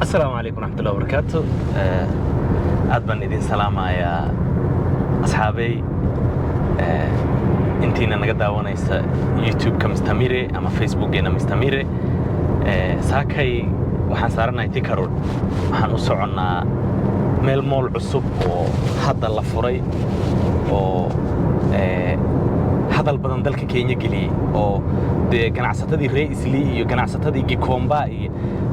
Asalaamu calaykum waraxmatullahi wabarakaatu. Aad baan idin salaamayaa, asxaabey, intiina naga daawanaysa YouTube-ka Mr Mire ama Facebookgeena Mr Mire. Saakay waxaan saaranahay Thika Road. Waxaan u soconnaa meel mall cusub oo hadda la furay oo hadal badan dalka Kenya geliyey, oo dee ganacsatadii reer Islii iyo ganacsatadii Gikomba iyo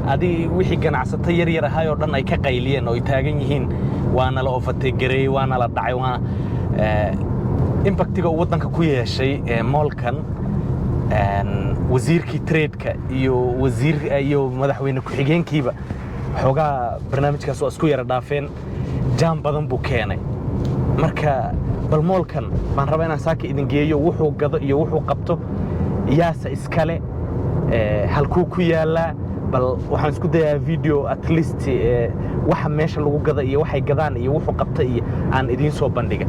adi wixii ganacsato yar yar ahaay oo dhan ay ka qayliyeen oo ay taagan yihiin, waana la overtake gareeyey, waana la dhacay. Waana impactiga uu waddanka ku yeeshay mallkan, wasiirkii trade-ka iyo wasiir iyo madaxweyne ku-xigeenkiiba xoogaa barnaamijkaas waa isku yara dhaafeen, jaam badan buu keenay. Marka bal mallkan baan rabaa inaan saaka idin geeyo, wuxuu gado iyo wuxuu qabto, yaase iskale, halkuu ku yaalaa. Bal waxaan isku dayaa video at least waxa meesha lagu gada iyo waxay gadaan iyo wuxuu qabta iyo aan idiin soo bandhiga.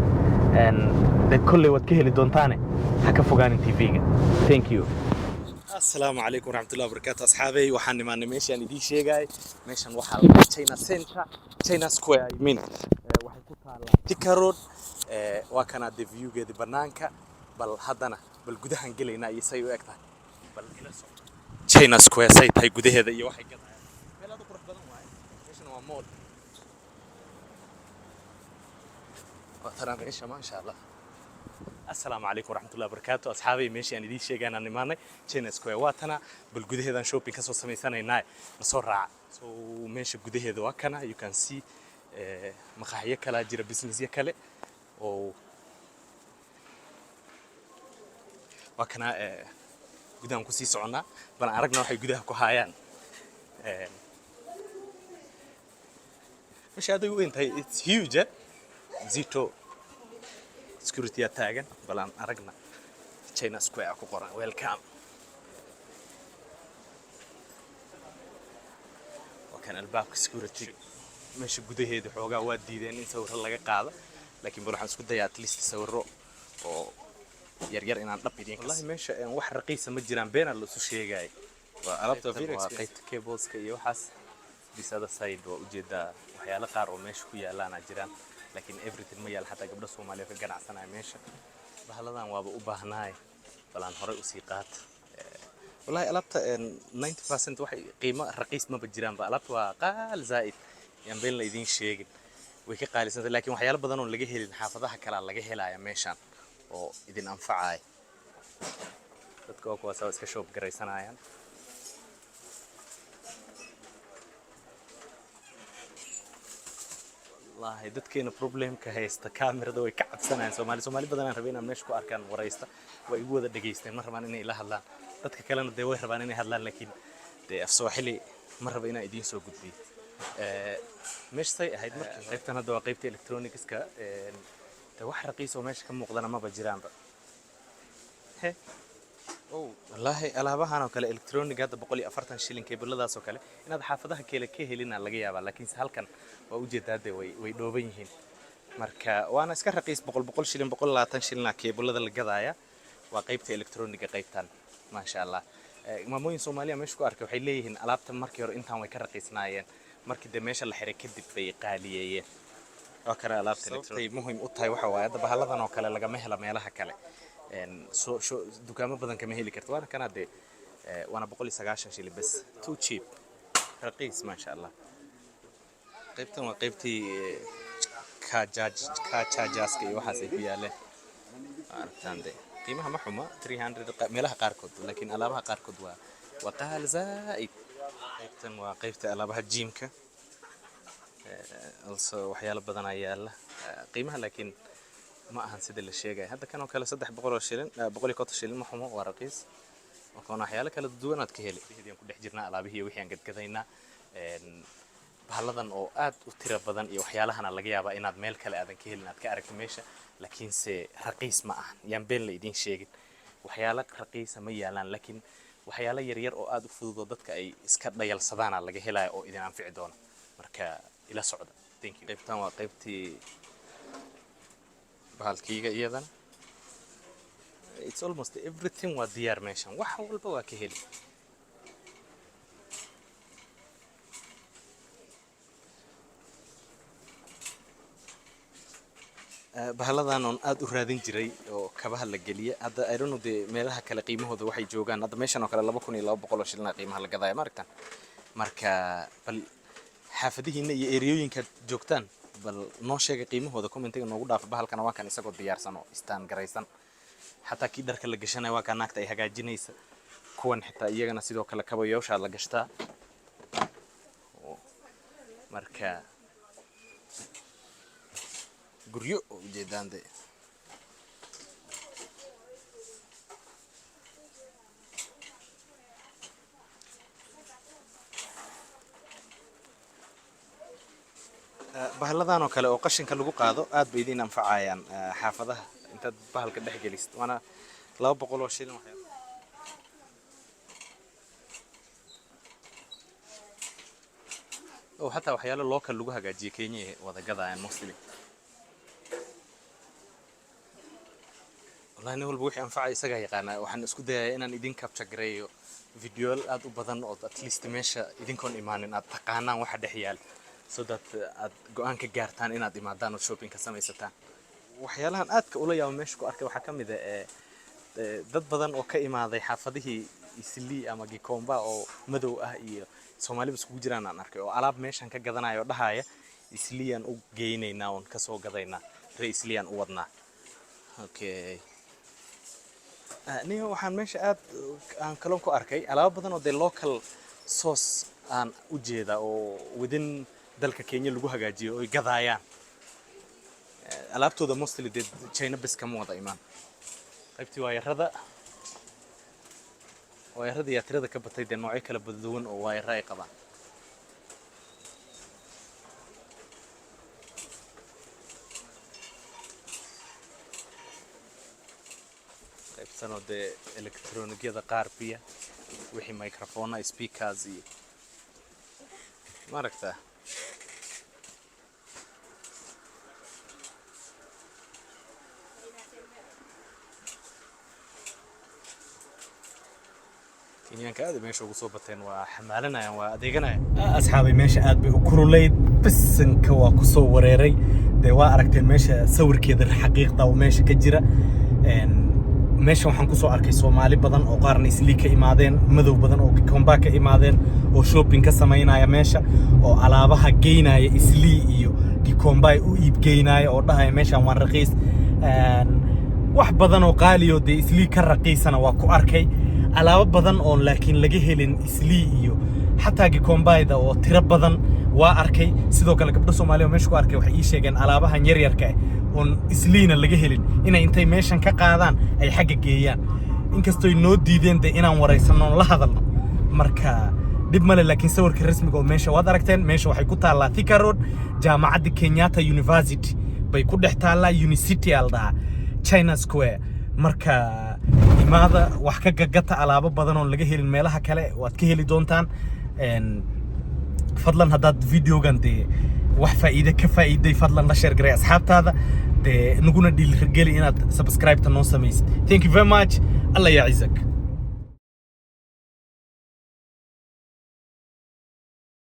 De kolley waad ka heli doontaane, ha ka fogaanin TV-ga. Thank you. Asalaamu calaykum waraxmatullahi wabarakaatu, asxaabey. Waxaan imaanay meeshaan idiin sheegay. Meeshan waxaa la dhahaa China Center, China Square, I mean. Waxay ku taallaa Thika Road. Waa kanaa dee viewgeedi bannaanka. Bal haddana bal gudahan gelaynaa iyo say u eg tahay. Bal ila socdo China Square say tahay gudaheeda iyo waxay gadayaan. Meel aad u qurux badan waaye. Meeshan waa mall, waa tanaa meesha, maasha Allah. Asalaamu calaykum waraxmatullahi wabarakaatu, asxaabay. Meeshii aan idiin sheegaan aan imaanay, China Square, waa tana. Bal gudaheedaan shopping ka soo samaysanaynaa, na soo raaca. So meesha gudaheeda waa kana. You can see, maqaaxiyo kalaa jira, businessyo kale oo waa kana. Gudahan kusii soconnaa, bal aan aragna waxay gudaha ku haayaan. Meesha aad ay u weyn tahay. It's huge, eh? Zito security aa taagan. Bal aan aragna China Square ku qoran, welcome. Waa kan albaabka security. Meesha gudaheeda xoogaa waa diideen in sawirro laga qaado, laakiin bal waxaan isku dayaa at least sawirro oo yar yar inaan dhab idiin. Wallahi meesha wax raqiisa ma jiraan, beenaa la isu sheegay. Waa alaabta Qaybtan very waa expensive. Qaybta cableska iyo waxaas. This other side waa ujeedaa waxyaalo qaar oo meesha ku yaalaana jiraan, laakiin everything ma yaal. Xataa gabdho Soomaaliya ka ganacsanaya meesha. Bahaladan waaba u baahnaay, bal aan horey usii qaata. Wallahi alaabta 90% waxay qiimo raqiis maba jiraanba. Alaabta waa qaal zaa'id, yaan been la idiin sheegin, way ka qaalisantay. Laakiin waxyaalo badan oon laga helin xaafadaha kalaa laga helaya meeshan oo idin anfacaya. Dadka waa kuwaas waa iska shop garaysanayaan. Wallaahi dadkeena problemka haysta kaamirada way ka cabsanayaan. Soomaali, Soomaali badan aan rabay inaan meesha ku arkaan waraysta, way igu wada dhegaysteen, ma rabaan inay ila hadlaan. Dadka kalena dee way rabaan inay hadlaan, laakiin dee af Sooxili ma raba inaan idiin soo gudbiyo. Meesha say ahayd markii qaybtan hadda waa qaybta electronicska. Dee wax raqiis oo meesha ka muuqdana maba jiraanba. He, wallaahi alaabahan oo kale electronic hadda 140 shilin, keebiladaas oo kale inaad xaafadaha kale ka helina laga yaabaa, laakiinse halkan waa ujeedaa dee way dhooban yihiin. Marka waana iska raqiis, 100 100 shilin, 120 shilina keebilada la gadaaya. Waa qaybta electroniga qaybtan, maasha Allah. Maamooyin Soomaaliya meesha ku arkay waxay leeyihiin alaabta markii hore intaan way ka raqiisnaayeen, markii dee meesha la xiray kadib bay qaaliyeeyeen. Waa kana alaabta sababtay muhiim u tahay waxa waaye hadda bahaladan oo kale lagama helo meelaha kale. Soo dukaamo badan kama heli karto. Waana kana dee, waana 190 shilin bes, too cheap, raqiis, maasha Allah. Qaybtan waa qaybtii car chargerska iyo waxaas ay ku yaaleen. Waa aragtaan dee qiimaha ma xuma, 300 meelaha qaarkood, laakiin alaabaha qaarkood waa qaal zaa'id. Qaybtan waa qaybta alaabaha gymka. Also waxyaalo badan ayaa yaala. Qiimaha laakiin ma ahan sida la sheegaya. Hadda kan oo kale 300 oo shilin, 150 shilin, ma xumo, waa raqiis. Marka waana waxyaalo kala duwan aad ka heli. Wixii aan ku dhex jirnaa alaabihii iyo wixii aan gadgadaynaa. Bahaladan oo aad u tiro badan iyo waxyaalahana laga yaabaa inaad meel kale aadan ka helin, aad ka aragto meesha, laakiinse raqiis ma ahan, yaan been la idiin sheegin. Waxyaalo raqiisa ma yaalaan, laakiin waxyaalo yaryar oo aad u fudud oo dadka ay iska dhayalsadaana laga helaya oo idin anfici doona. Marka ila socda. Thank you. Qaybtan waa qaybtii bahalkiiga iyadana. It's almost everything waa diyaar meeshan, wax walba waa ka heli. Bahaladan oon aad u raadin jiray oo kabaha la geliya hadda, I don't know dee meelaha kale qiimahooda waxay joogaan. Hadda meeshan oo kale 2200 oo shilina qiimaha la gadaya, ma aragtaan? Marka bal xaafadihiina iyo eriyooyinkaad joogtaan bal noo sheega qiimahooda, commentiga noogu dhaafa. Bahalkana waa kan isagoo diyaarsan oo istaan garaysan. Xataa kii dharka la gashanaya waa kaa naagta ay hagaajinaysa. Kuwan xitaa iyagana sidoo kale kabayooshaa la gashtaa. Marka guryo oo ujeedaan de. Bahalladan oo kale oo qashinka lagu qaado aad bay idiin anfacayaan xaafadaha intaad bahalka dhex gelisid, waana 200 oo shilin waxyaabo. Oo xataa waxyaalo local lagu hagaajiyo Kenya ay wada gadayaan mostly. Wallahi nin walba wixii anfacaya isagaa yaqaana. Waxaan isku dayayaa inaan idin capture gareeyo videoyaal aad u badan oo at least meesha idinkoon imaanin aad taqaanaan waxa dhex yaal, so that aad go'aan ka gaartaan inaad imaadaan oo shopping ka samaysataan. Waxyaalahan aadka ula yaabo meesha ku arkay waxaa ka mid ah dad badan oo ka imaaday xaafadihii Islii ama Gikomba oo madow ah iyo Soomaaliba iskugu jiraan aan arkay oo alaab meeshan ka gadanaya oo dhahaya Isliyaan u geynaynaa oon kasoo gadaynaa, ree Isliyaan u wadnaa. Okay. Niyo waxaan meesha aad aan kaloon ku arkay alaabo badan oo dee local source aan u jeeda oo within dalka Kenya lagu hagaajiyo oy gadaayaan. Alaabtooda mostly dee China bes kama wada imaan. Qaybtii waayarada, waayarada yaa tirada ka batay dee, noocyo kala duwan oo waayara ay qabaan. Qaybtanoo dee elektronigyada qaar biya wixii microphone, speakers iyo maaragtaa. Kenyaanka aad ay meesha ugu soo bateen, waa xamaalanayaan, waa adeeganayaan. Asxaabay, meesha aad bay u kululayd, bisanka waa kusoo wareeray. Dee waa aragteen meesha sawirkeeda xaqiiqda oo meesha ka jira. Meesha waxaan kusoo arkay Soomaali badan oo qaarna Islii ka imaadeen, madow badan oo Gikomba ka imaadeen oo shopping ka samaynaya meesha oo alaabaha geynaya Islii iyo Gikomba ay u iib geynaya oo dhahaya meeshan waan raqiis. Wax badan oo qaali oo dee Islii ka raqiisana waa ku arkay, alaabo badan oon laakiin laga helin Islii iyo xataa Gikombayda oo tiro badan waa arkay. Sidoo kale gabdho Soomaaliya oo meesha ku arkay waxay ii sheegeen alaabahan yaryarka ah oon Isliina laga helin inay intay meeshan ka qaadaan ay xagga geeyaan, inkastoy noo diideen dee inaan waraysanno oon la hadalno. Marka dhib male, laakiin sawirka rasmiga oo meesha waad aragteen. Meesha waxay ku taallaa Thika Road, jaamacadda Kenyatta University bay ku dhex taallaa, Unicity aa la dhahaa, China Square. Marka imaada, wax ka gagata, alaabo badan oon laga helin meelaha kale waad ka heli doontaan. Fadlan haddaad videogan dee wax faa'iide ka faa'iiday, fadlan la share garay asxaabtaada, dee naguna dhiirigeli inaad subscribe-ta noo samaysid. Thank you very much. Allah ya cizak.